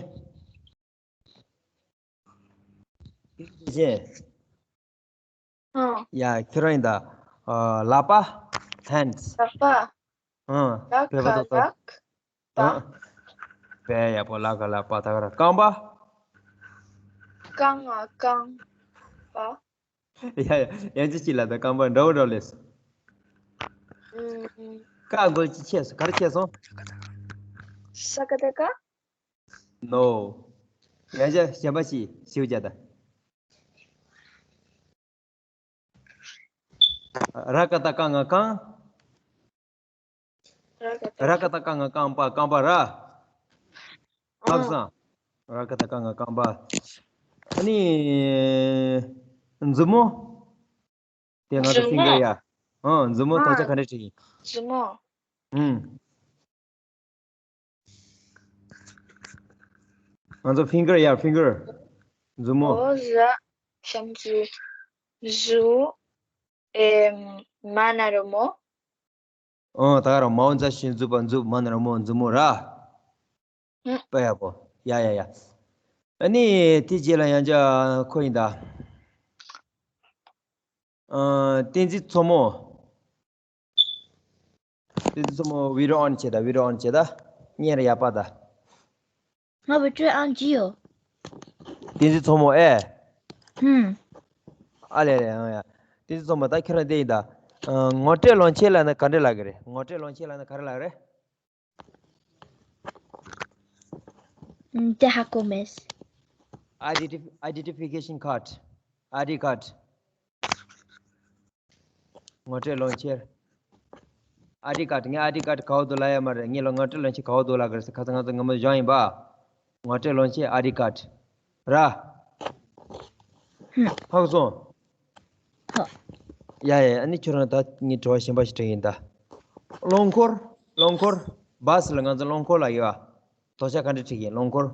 བདེ་ཆེན། ཨ། ཡ་ཁྱོད་རང་ཡིན་ད། ཨ། ལག་པ། ཧེན་ཌི། ལག་པ། ཨ། ལ་ཁ་བོད་པ་དོ་དོ། ལག་པ། ཨ། དཔེ་ཡག་པོ། ལ་ཁ་ལག་པ། ད་ག་རང་རྐང་པ། རྐང་ང་རྐང་པ། ཡ་ཡ། ཡང་ཅི་ཅི་ལ་ད་རྐང་པ་འདྲ་བོ་འདྲ་བོ་ལས། ཨུམ། ཀ་གོལ་ཅི་ཆེ་སོང་། ག་རེ་ཆེ་སོང་། ས་ཀ་ད་ཀ། ནོ། ཡང་ཅི་གཞན་པ་ཞིག་ཞིག་བྱ་ད། ར་ཀ་ད་ཀ་ང་རྐང་། ར་ཀ་ད་ཀ་ང་རྐང་པ། རྐང་པ་ར། ཨ། ཧ་གོ་སོང་། ར་ཀ་ད་ཀ་ང་རྐང་པ། ཨ་ནི། མཛུབ་མོ། དེ་ང་ཚོ་མཛུབ་མོ། ཕིང་གར་ཡ། ཨ། མཛུབ་མོ་དོ་ཆ་ཨ། ག་འདྲ་བྲིས་ཡིན། མཛུབ་མོ། ཨུམ། ང་ཚོ་ཕིང་གར་ཡ། ཕིང་གར། མཛུབ་མོ། འོ་ར། ཤམ་ཅི། གཟུགས། ཨེམ། མ་ན་རོ་མོ། ཨོ། ད་ག་རང་མའོ་ཛ་ཞིང་མཛུབ་པ། མཛུབ། མ་ན་རོ་མོ། མཛུབ་མོ་ར། ཧུམ། དཔེ་ཡག་པོ། ཡ་ཡ་ཡ། ཨ་ནི་དེ་རྗེས་ལ་ཡང་ཅི་ཁོ་ཡིན་ད། ཨ། བསྟན་འཛིན་མཚོ་མོ། བསྟན་འཛིན་མཚོ་མོ་བི་ཌི་ཡོ་ཨོན་བྱེད་ད། བི་ཌི་ཡོ་ཨོན་བྱེད་ད། སྙན་རེ་ཡག་པ་ད། ང་བི་ཌི་ཡོ་ཨོན་བྱས་ཡོད། བསྟན་འཛིན་མཚོ་མོ་ཨེ། ཧུམ། ཨ་ལེ་ལེ། ཨང་ཡ། བསྟན་འཛིན་མཚོ་མོ། ད་ཁྱོད་རང་དེ་ཡིན་ད། ཨ། ངོ་སྤྲོད་ལོན་ཆེད་ལབ་ན་ག་འདྲ་ལབ་གི་རེད། ངོ་སྤྲོད་ལོན་ཆེད་ལབ་ན་ག་རེ་ལབ་གི་རེད། ཨུམ། དེ་ཧ་གོ་མེད། Identif- identification card. ཨའི་ཌི་ཀཌ། ངོ་སྤྲོད་ལོན་ཆེད། ཨའི་ཌི་ཀཌ། ངས་ཨའི་ཌི་ཀཌ་ག་བ་འདུག་ལབ་ཡ་མ་རེད། ངས་ལ་ངོ་སྤྲོད་ལོན་ཆེད་ག་བ་འདུག་ལབ་གི་རེད་ཟེར། ཁ་སང་ང་ཚོ་སྔ་མོ་སྦྱངས་ཡིན་པ། ངོ་སྤྲོད་ལོན་ཆེད་ཨའི་ཌི་ཀཌ་ར། ཧུམ། ཧ་གོ་སོང་། ཧོ། ཡ་ཡ། ཨ་ནི་ཁྱོད་རང་ད་ངས་དྲི་བ་གཞན་པ་ཞིག་དྲི་ཡིན་ད། རླངས་འཁོར། རླངས་འཁོར། བྷ་སི་ལ་ང་ཚོ་རླངས་འཁོར་ལབ་ཡོད་ཨ། དོ་ཆ་ག་འདྲ་བྲིས་ཡིན། རླངས་འཁོར།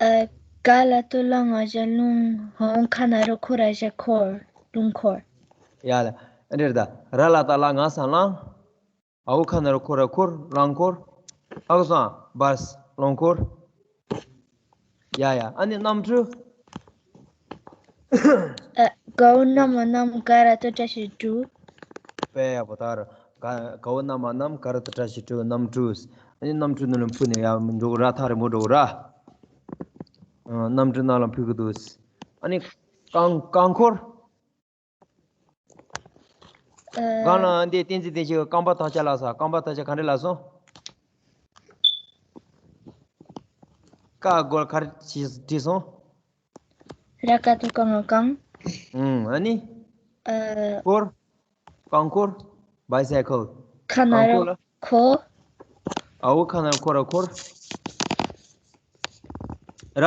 ཨ། ག་ལ་ཏོ་ལ་ང་ཞ་ལུང་། འོ་ཁ་ན་རོ་ཁོ་ར་ཞ་འཁོར། རླངས་འཁོར། ཡ་ལ། ཨ་འདྲ་རེད་ད། ར་ལ་ཏ་ལ་ང་ས་ལང་། འའོ་ཁ་ན་རོ་ཁོ་ར་འཁོར། རླངས་འཁོར། ཧ་གོ་སོང་། བྷ་སི། རླངས་འཁོར། ཡ་ཡ། ཨ་ནི་གནམ་གྲུ། ཨ། ག་འོ་ན་མ་གནམ། ག་ར་ཏ་བཀྲ་ཤིས་གྲུ། དཔེ་ཡག་པོ་ད་ར། ག- ག་འོ་ན་མ་གནམ། ག་ར་ཏ་བཀྲ་ཤིས་གྲུ། གནམ་གྲུ། ཨ་ནི་གནམ་གྲུ་ནང་ལ་འཕུར་ནས་ཡར་འགྲོ་གི་ར། ཐག་རིང་པོ་འགྲོ་གི་ར། ཨ། གནམ་གྲུ་ནང་ལ་འཕུར་གི་འདུག་ཨ་ནི་རྐང་རྐང་འཁོར། ཨ། སྒང་ལ་འདི་བསྟན་འཛིན་བདེ་ཆེན་གྱིས་རྐང་པ་དག་ཆ་ལབ་ས། རྐང་པ་དག་ཆ་ག་འདྲ་ལབ་སོང་། ཀ་གོལ་ག་རེ་བྲིས་སོང་། ར་ཀ་ཏུ་རྐང་། རྐང་། ཨུམ། ཨ་ནི། ཨ། འཁོར། རྐང་འཁོར། བའི་སའི་ཀལ། ཁ་ན་རོ་ཁོ། འའོ་ཁ་ན་རོ་ཁོ་ར་འཁོར། ར།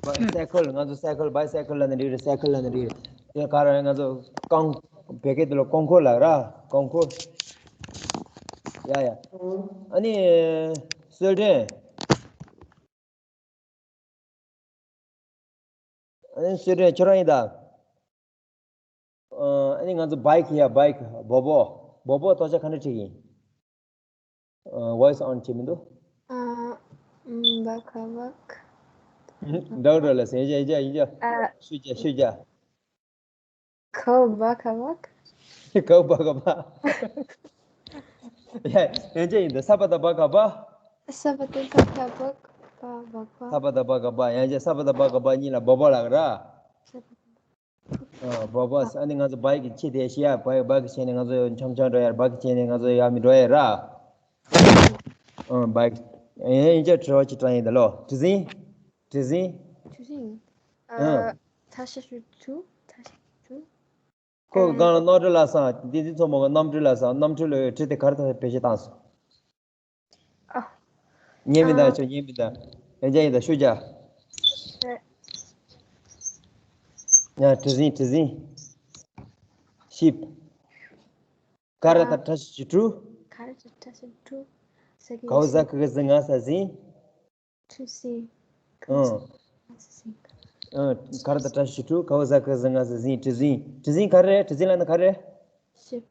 བའི་སའི་ཀལ། ང་ཚོ་སའི་ཀལ། བའི་སའི་ཀལ་ལབ་ན་འགྲིག་རེད། སའི་ཀལ་ལབ་ན་འགྲིག་རེད། དེ་ག་རང་ང་ཚོ་རྐང་། བོད་སྐད་དུ་ལ་རྐང་འཁོར་ལབ་ར། རྐང་འཁོར། ཡ་ཡ། ཨ་ནི། གསོལ་སྒྲོན། ཨ་ནི་གསོལ་སྒྲོན་ཁྱོད་རང་ཡིན་ད། ཨ་ནི་ང་ཚོ་བའིཀ་ཡ། བའིཀ། བོ་བོ། བོ་བོ་དག་ཆ་ག་འདྲ་བྲིས་ཡིན། ཨ། ཝོ་ཡིས་ཨོན་བྱས་མི་འདུག་ཨ། ཨམ། བ་ག་བག་འདྲ་བོ་འདྲ་ལ་ཟེར། ཡ་ཡ་ཡ། ཨ། ཤུ་རྒྱ་ཤུ་རྒྱ། ག་བ་ག་བག་ག་བ་ག་བག་ཡ། ཡན་ཆད་ཡིན་ད། ས་པ་ད་བ་ག་བ། ས་པ་ད་བ་ག་བག་པ་བག་པ། ས་པ་ད་བ་ག་བ། ཡན་ཆད་ས་པ་ད་བ་ག་བ་གཉིས་ལ་བ་བ་ལབ་ར། ས་པ་ད་བ། ཨ་བ་བ་ས་ཨ་ནི་ང་ཚོ་བའི་གི་ཆེ་དེ་ཤི་ཡ་བའི་བའི་གི་ཆེ་ནས་ང་ཚོ་འཆམ་འཆམ་འགྲོ་ཡ་བའི་གི་ཆེ་ནས་ང་ཚོ་ཡ་མི་འགྲོ་ཡ་ར། ཨ་བའི་གི་ཨེ་ཡིན་ཅག་དྲི་བ་ཅི་དྲང་ཡིན་ད་ལོ། དྲི་ཟིན། དྲི་ཟིན། དྲི་ཟིན། ཨ། ཨ་ཐ་ཤ་ཤུ་ཐུ་ཐ་ཤ་ཤུ་ཐུ། ཁོ་གང་ལ་རྣམ་འཕྲུལ་ལ་སང་བསྟན་འཛིན་མཚོ་མོ་གི་རྣམ་འཕྲུལ་ལ་སང་རྣམ་འཕྲུལ་ལ་དྲི་དེ་གར་ད་བེད་སྤྱོད་བཏང་སོང་། ཨ། ཉན་མི་ད་ཨ། ཆོ་ཉན་མི་ད། ཡང་ཅག་ཡིན་ད་ཤུ་ཅག་ཨ། ཡ་དྲི་ཟིན་དྲི་ཟིན། ཤིབ། ག་ར་ད་ཨ། ཁྲ་ཤི་ཤི་ཁྲུ། ག་ར་ད་ཁྲ་ཤི་ཁྲུ། ས་གི་གའོ་ས་ཀི་གི་ཟི་ང་ས་ཟིན། ཁྲུ་སི། ཨ། ཁ་སི་སི། ཨ། ག་ར་ད་ཁྲ་ཤི་ཁྲུ་གའོ་ཟ་ཁ་ཟི་ང་ཟི་ཟིན་དྲི་ཟིན། དྲི་ཟིན་ག་རེ། དྲི་ཟིན་ལ་ནི་ག་རེ། ཤིབ།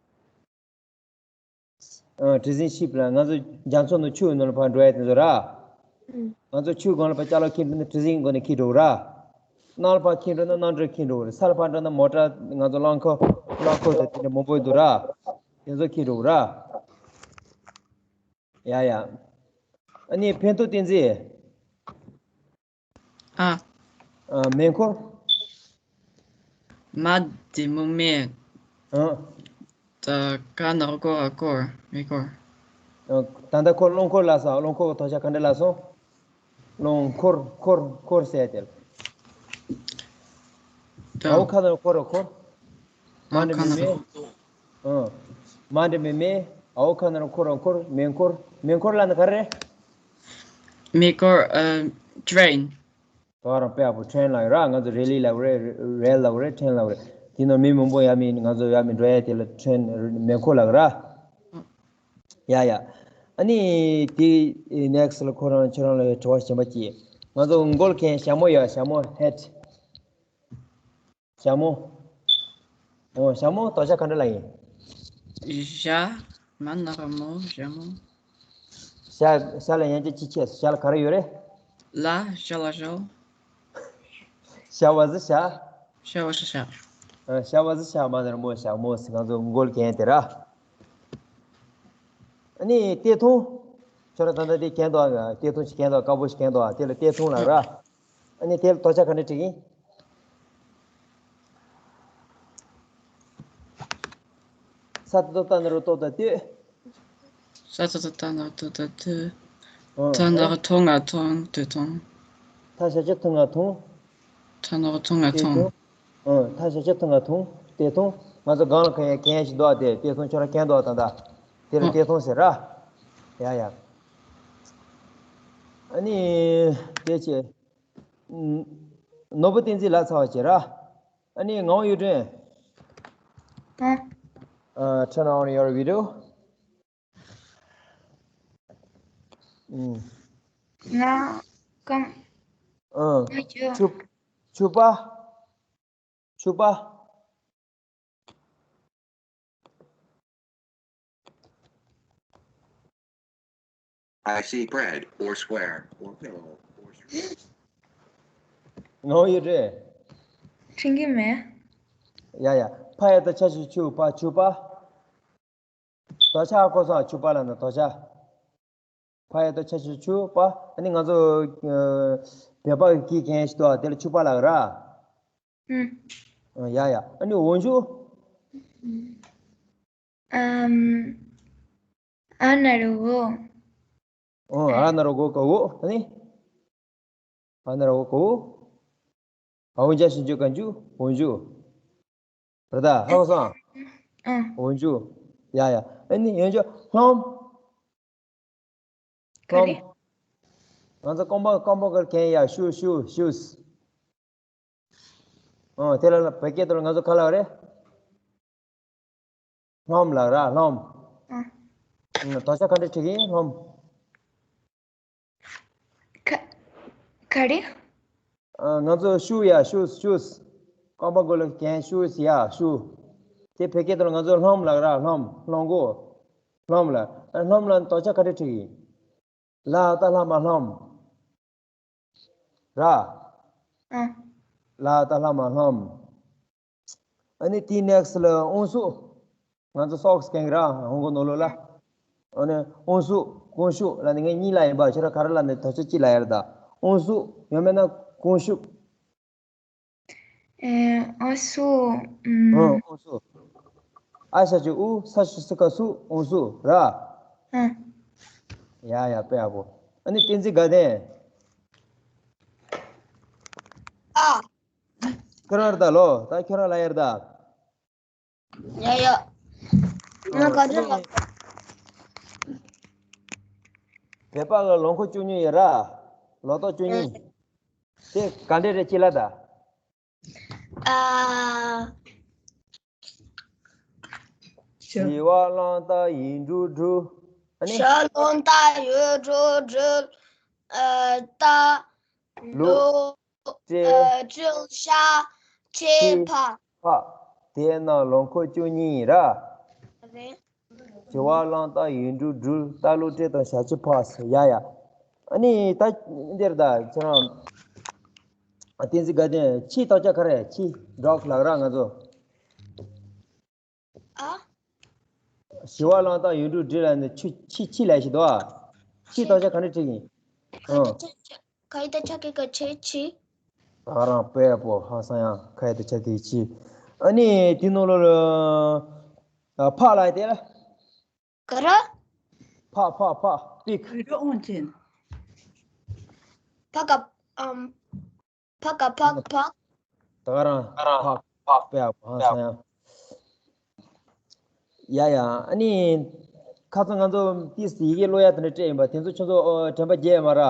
ཨ། དྲི་ཟིན་ཤིབ་ལ་ང་ཚོ་རྒྱ་མཚོ་ནང་ཆུ་ནང་ལ་ཕར་འགྲོ་ཡ་དེ་ཚོ་ར། ཨུ། ང་ཚོ་ཆུ་སྒང་ལ་ཕར་ཅ་ལག་འཁྱེར་འགྲོ་ན་དྲི་ཟིན་སྒང་ནས་འཁྱེར་འགྲོ་ར། ནང་ལ་ཕར་འཁྱེར་འགྲོ་ན་གནམ་གྲུ་འཁྱེར་འགྲོ་ར། ས་ལ་ཕར་འགྲོ་ན་མོ་ཊ་ང་ཚོ་རླངས་འཁོར་རླངས་འཁོར་དང་དེ་འདྲ་མང་པོ་འདུག་ར། དེ་ཚོ་འཁྱེར་འགྲོ་ར། ཡ་ཡ། ཨ་ནི་ཕན་ཐོགས་བསྟན་འཛིན། ཨ། ཨ། མེ་འཁོར། མ་འདི་མོ་མེ། ཨ། ད་ཀ་ན་རོ་ཀོ་ར་འཁོར་མེ་འཁོར། ཨ། ད་ལྟ་ཁོ་རླངས་འཁོར་ལབ་སོང་། རླངས་འཁོར་གྱི་དོགས་ཆ་ག་འདྲ་ལབ་སོང་། རླངས་འཁོར་འཁོར་འཁོར་ཟེར་ཏེ། ད་འོ་ཁ་ན་རོ་ཁོ་ར་འཁོར། མ་འདི་མོ་མེ། ཨ། མ་འདི་མོ་མེ། འོ་ཁ་ན་རོ་ཁོ་ར་འཁོར། མེ་འཁོར། མེ་འཁོར་ལབ་ན་ག་རེ། མེ་འཁོར། ཨ། ཊེན། ད་རང་དཔེ་ཡག་པོ་ཊེན་ལབ་ཡོད་ར། ང་ཚོ་རེ་ལི་ལབ་རེད། རེལ་ལབ་རེད། ཊེན་ལབ་རེད། དེ་ནང་མི་མང་པོ་ཡ་མི་ང་ཚོ་ཡ་མི་འགྲོ་ཡ་དེ་ལ་ཊེན་མེ་འཁོར་ལབ་ར། ཡ་ཡ། ཨ་ནི་དེ་ནེག་སི་ལ་ཁོ་རང་ཁྱེད་རང་ལ་དྲི་བ་གཞན་པ་ཅིག་ང་ཚོ་མགོ་ལ་གན་ཞྭ་མོ་ཡོད། ཞྭ་མོ་ཧེད། ཞྭ་མོ། འོ་ཞྭ་མོ་དོགས་ཆ་ག་འདྲ་ལ་ཡིན། ཞྭ། མ་ན་རོ་མོ་ཞྭ་མོ། ཞྭ་ཞྭ་ལ་ཡང་ཅི་ཅི་ཆེ། ཞྭ་ལ་ག་རེ་ཡོད་རེད། ལ་ཞྭ་ལ་ཞྭ། ཞྭ་བ་ཟི་ཞྭ། ཞྭ་བ་ཞྭ་ཞྭ། ཨ། ཞྭ་བ་ཟི་ཞྭ་མ་ན་རོ་མོ་ཞྭ་མོ་ཟེར་ང་ཚོ་མགོ་ལ་གན་དེ་ར། ཨ་ནི་སྟེ་ཐུང་། ཁྱོད་རང་ད་ལྟ་དེ་གན་འདུག་ཨ། སྟེ་ཐུང་ཞིག་གན་འདུག་ཨ། དཀར་པོ་ཞིག་གན་འདུག་ཨ། དེ་ལ་སྟེ་ཐུང་ལབ་ར། ཨ་ནི་དེ་ལ་དོགས་ཆ་ག་འདྲ་འགྲིག་གི་ཡིན། ས་ཏ་ཏ་ཏ་ན་རོ་ཏོ་ཏ་སྟོད། ས་ཏ་ཏ་ཏ་ན་རོ་ཏོ་ཏ་སྟོད། ཨོ། ཐ་ན་རོ་ཐོ་ང་ཐོང་སྟོད་ཐུང་། ཐ་ཤ་ཆ་ཐུ་ང་ཐུང་། ཐ་ན་རོ་ཐོ་ང་སྟོད་ཐུང་། ཐུང་། ཨོ། ཐ་ཤ་ཆ་ཐུ་ང་ཐུང་སྟོད་ཐུང་། ང་ཚོ་སྒང་ལ་གན་གན་ཞིག་འདུག་ཨ། དེ་སྟོད་ཐུང་ཁྱོད་རང་གན་འདུག་ཨ། ད་ད་དེ་ལ་ཨོ་སྟོད་ཐུང་ཟེར་ར། ཡ་ཡ། ཨ་ནི་དེ་ཆེ། ནོར་བུ་བསྟན་འཛིན་ལ་ཚ་བ་བྱེད་ར། ཨ་ནི་ངའོ་ཡུ་ཀྲེན། ཨ། ཨ། Turn on your video. ཨུམ། ང་གང་། ཨ། ང་ཡོད། ཕྱུ་ཕྱུ་པ། ཕྱུ་པ། I see bread or square or pillow or ངའོ་ཡུ་ཀྲེན། དྲན་གྱི་མེད། ཡ་ཡ། ཕ་ཡ་བཏགས་ཕྱ་ཞབས་ཀྱུ་ཕྱུ་པ། ཕྱུ་པ། དོགས་ཆ་ཨ་ཁོ་སོང་། ཕྱུ་པ་ལབ་ན་དོགས་ཆ། ཕ་ཡ་བཏགས་ཕྱ་ཞབས་ཀྱུ་ཕྱུ་པ། ཨ་ནི་ང་ཚོ་ཨ་བོད་པ་གི་གན་ཞིག་འདུག་ཨ། དེ་ལ་ཕྱུ་པ་ལབ་ར། ཨུམ། ཨ། ཡ་ཡ། ཨ་ནི་འོག་འཇུག་ཨམ། ཨ་ན་རོ་འོ། ཨོ། ཨ་ན་རོ་འོ་ག་འོ། ཨ་ནི། ཨ་ན་རོ་འོ་ག་འོ། འོག་འཇུག་ཞབས་ཀྱུ་ག་འཇུག་འོག་འཇུག་རེད་ད། ཧ་གོ་སོང་། ཨ། འོག་འཇུག་ཡ་ཡ། ཨ་ནི་ཡང་འཇུག་ལྷམ། ག་རེ། ལྷམ། ང་ཚོ་རྐང་པ་རྐང་པ་གར་གན་ཡ། ཤུ་ཤུ་ཤུས། ཨོ། དེ་ལ་བོད་སྐད་དུ་ང་ཚོ་ག་ལབ་རེད། ལྷམ་ལབ་ར། ལྷམ། ཨ། ཨ། དོགས་ཆ་ག་འདྲ་འགྲིག་གི་ཡིན། ལྷམ། ག་ག་རེ། ཨ། ང་ཚོ་ཤུ་ཡ། ཤུས་ཤུས། རྐང་པ་མགོ་ལ་གན་ཤུས་ཡ། ཤུ། དེ་བོད་སྐད་དུ་ང་ཚོ་ལྷམ་ལབ་ར། ལྷམ། ལྷམ་གོ། ལྷམ་ལ། ཨ། ལྷམ་ལ་དོགས་ཆ་ག་འདྲ་འགྲིག་གི་ཡིན། ལ་ཏ་ལྷ་མ་ལྷམ། ར། ཨ། ལ་ཏ་ལྷ་མ་ལྷམ། ཨ་ནི་དེའི་ནེག་སི་ལ་དབང་ཤུགས། ང་ཚོ་སོག་སི་གན་གི་ར། ཧོང་ཀོང་ནང་ལོགས་ལ། ཨ་ནི་དབང་ཤུགས་ཀོང་ཤུགས་ལབ་ནི་ངས་གཉིས་ལབ་ཡིན་པ། ཁྱོད་ར་ག་རེ་ལབ་ནི་དོགས་ཆ་གཅིག་ལབ་ཡ་རེད་ད། དབང་ཤུགས་ཡང་མིན་ན་ཀོང་ཤུགས། ཨེ། ཨ་སུ། ཨུམ། ཨོ། ཨོ་སུ། ཨ་ས་ཞབས་ཀྱུ་ཨུ། ས་ཞབས་ཀྱུ་ས་ཀ་སུ། ཨོ་སུ་ར། ཨ། ཡ་ཡ། དཔེ་ཡག་པོ། ཨ་ནི་བསྟན་འཛིན་དགའ་ལྡན། ཨ། ཁྱོད་རང་རེད་ད་ལོ། ད་ཁྱོད་རང་ལ་ཡར་ད། ཡ་ཡ། ང་ག་ཚོད་ལ། བོད་པ་ལ་ལོ་འཁོར་བཅུ་གཉིས་ཡོད་ར། ལོ་ཏོག་བཅུ་གཉིས། དེ་ག་འདྲས་རེད་ཅི་ལ་ད། ཨ། བྱི་བ་གླང་རྟ་ཡིག་འབྲུ་སྦྲུལ། ཨ་ནི། བྱ་གླང་རྟ་ཡིག་འབྲུ་སྦྲུལ། ཨ། རྟ། ལུག་ལུག་སྤྲེལ། ཨ། སྤྲེལ། ཤ། ཁྱི། ཁྱི། ཕག་ཕག་དེ་རྣམས་ལོ་འཁོར་བཅུ་གཉིས་ཡིན་ར། རེད། བྱི་བ་གླང་རྟ་ཡིག་འབྲུ་སྦྲུལ། རྟ་ལུག་སྤྲེལ་དང་བྱ་ཁྱི་ཕག་ཟེར། ཡ་ཡ། ཨ་ནི་ད་འདིར་ད་ཁྱེད་རང་། བསྟན་འཛིན་དགའ་ལྡན། ཕྱིའི་དོགས་ཆ་ག་རེ། ཕྱི་འགྲོ་ལག་ར་ང་ཚོ། ཨ། བྱི་བ་གླང་རྟ་ཡིག་འབྲུ་སྦྲུལ་ལ་ནི་ཕྱི་ཕྱི་ཕྱི་ལབ་ཤི་འདུག་ཨ། ཕྱིའི་དོགས་ཆ་ག་འདྲ་བྲིས་ཡིན། ག་ཡི་ད་ཆ་ག་ཡི་ད་ཆ་གི་ག་ཆེ་ཆི། ད་རང་དཔེ་པོ་ཧ་སང་ཡང་། ག་ཡི་ད་ཆ་གི་ཆི། ཨ་ནི་དེ་ནང་ལོ་ལ། ཨ། ཕག་ལ་དེ་ལ། ག་ར། ཕག་ཕག་ཕག་པིག་ཕག་ག་ཨམ། ཕག་ག་ཕག་ཕག་ད་ག་རང་ཕག་ཕག་པའི་ཕག་ས་ཡང་། ཡ་ཡ། ཨ་ནི་ཁ་སང་ང་ཚོ་ཏིས་ཡི་གེ་ཀློག་ཡ་དེ་འདྲ་སྤྲད་ཡིན་པ། དེ་ཚོ་ཁྱོད་ཚོ་དྲན་པ་བརྗེད་མ་ར།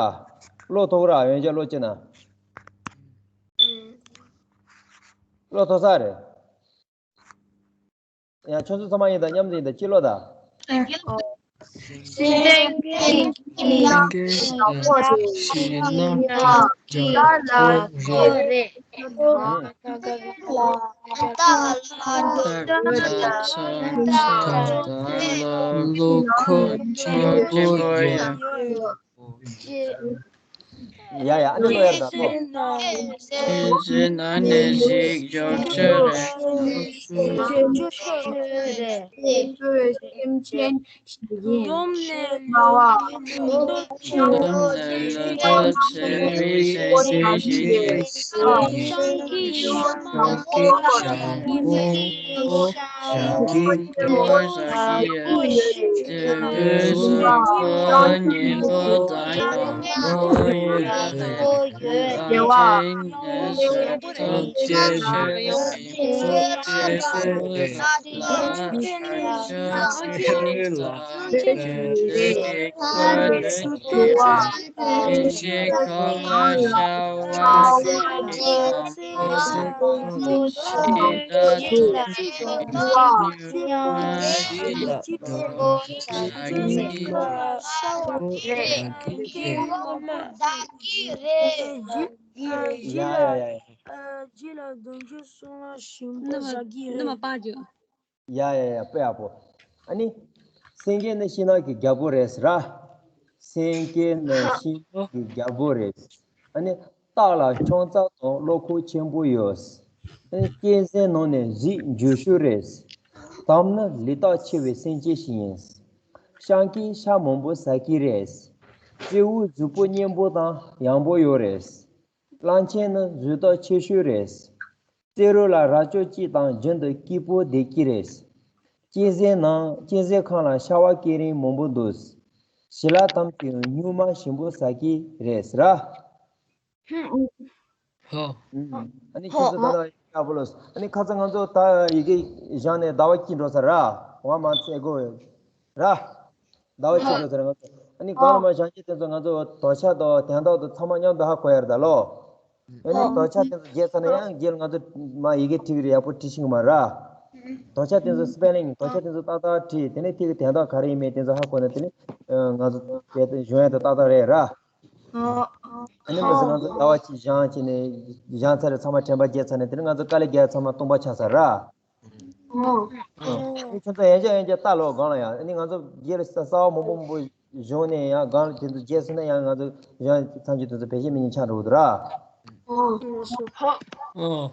ཀློག་ཐུབ་ར། ཡོན་ཆབ་ཀློག་ཅེ་ན། ཀློག་ཐུབ་ས་རེད། ཡང་ཁྱོད་ཚོ་ཚང་མ་ཡིན་དང་མཉམ་དུ་ཡིན་དང་ཅི་ཀློག་དང་། སེང་གེ་ལ་ཞེད་སྣང་གི་རྒྱལ་པོ་རེད། ལོ་འཁོར་ཆེན་པོ་ཡིན། ཡ་ཡ། ཨ་ནི་ཀློག་ཡར་ད་ཀློག་ཁྱེད་ཚོའི་ནང་ནས་ཞིག་འཇོག་ཆོག་རེད། སེམས་ཅན་ཞིག་ཡིན། འཛོམས་ནས་ལོ་ཏོག་ཆེན་པོ་ཞིག་ཡིན། རྗེས་ལ་གདུང་རྒྱུད་གསུང་ལ་ཞིམ་པོ་ཟ་གི་རེད། ཡ་ཡ་ཡ། དཔེ་ཡག་པོ། ཨ་ནི། སེང་གེ་ནི་ཤིང་ནགས་ཀྱི་རྒྱལ་པོ་རེད་ཟེར་ར། སེང་གེ་ནི་ཤིང་ནགས་ཀྱི་རྒྱལ་པོ་རེད། ཨ་ནི། སྟག་ལ་ཁྱུང་རྩ་དང་གློ་ཁོག་ཆེན་པོ་ཡོད། ཨ་ནི། གཅན་གཟན་ནང་ནས་གཟིག་འཇུ་ཤོས་རེད། དམ་ནི་ལུས་རྟགས་ཆེ་བའི་སེམས་ཅན་ཞིག་ཡིན། སྤྱང་ཀིས་ཤ་མང་པོ་ཟ་གི་རེད། སྤྲེའུ་གཟུགས་པོ་སྙན་པོ་དང་ཡང་པོ་ཡོད་རེད། གླང་ཆེན་ནི་གཟུགས་ཐོག་ཆེ་ཤོས་རེད། རྩེ་རོ་ལ་རྭ་ཅོ་གཅིག་དང་རྒྱུན་དུ་སྐྱིད་པོ་བསྡད་ཀྱི་རེད། གཅན་གཟན་ནང་གཅན་གཟན་ཁང་ལ་ཤ་བ་སྐེ་རིང་མང་པོ་འདུག་ཞི་ལ་དམ་གྱི་སྨྱུག་མ་ཞིམ་པོ་ཟ་གི་རེད་ཟེར་ར། ཧོ། ཨ་ནི་ཁྱེད་ཚོ་ད་ལྟ་ཡག་པོ་ལོས། ཨ་ནི་ཁ་སང་ང་ཚོ་ད་ཡི་གེ་བཞག་ནས་ཟླ་བ་གཅིག་འགྲོ་ས་ར། ང་མ་ཚད་དགོས། ར། ཟླ་བ་གཅིག་འགྲོ་ས་ར། ང་ཚོ་ཨ་ནི་གང་ལ་མ་བཞག་ཅིག་དེ་ཚོ་ང་ཚོ་དོ་ཆ་དང་དན་རྟགས་དང་ཚང་མ་མཉམ་དུ་ཧ་གོ་ཡ་རེད་ད་ལོ། ཨ་ནི་དོ་ཆ་དེ་ཚོ་བརྗེས་ཚར་ན་ཡང་རྗེས་ལ་ང་ཚོ་མ་ཡི་གེ་བྲིས་རེད། ཡག་པོ་བྲིས་ཤིང་མ་ར། དོ་ཆ་དེ་ཚོ་སི་པེ་ལིང་། དོ་ཆ་དེ་ཚོ་ཏག་ཏག་བྲིས། དེ་ནས་དེ་གི་དན་རྟགས་ག་རེ་ཡིན་མིན་དེ་ཚོ་ཧ་གོ་ན་དེ་ནས་ང་ཚོ་དཔེ་དེ་གཞུང་ཡ་དེ་ཏག་ཏག་རེད་ར། ཨ་ནི་མི་ཚེ་ང་ཚོ་ཟླ་བ་གཅིག་བཞེངས་བྱས་ནས་བཞེངས་ཚར་རེད། ཚང་མ་དྲན་པ་བརྗེད་ཚར་ནས་དེ་ནས་ང་ཚོ་དཀའ་ལས་རྒྱག་ཚང་མ་སྟོང་པ་ཆགས་ཚར་ར། ཨ་ནི་ཁྱོད་ཚོ་ཡན་ཆད་ཡན་ཆད་ལྟ་ལོ་སྒང་ལ་ཡང་། ཨ་ནི་ང་ཚོ་རྗེས་ལ་ས་གསར་པ་མང་པོ་མང་པོ་བྱུང་ནས་ཡང་སྒང་ལ་དེ་ཚོ་བརྗེད་སོང་ན་ཡང་ང་ཚོ་གཞན་ཐམས་ཅད་དེ་ཚོ་བེད་སྤྱོད་མེད་ཉིན་ཆགས་འགྲོ་གི་འདུག་ར། ཨོ། ཨོ།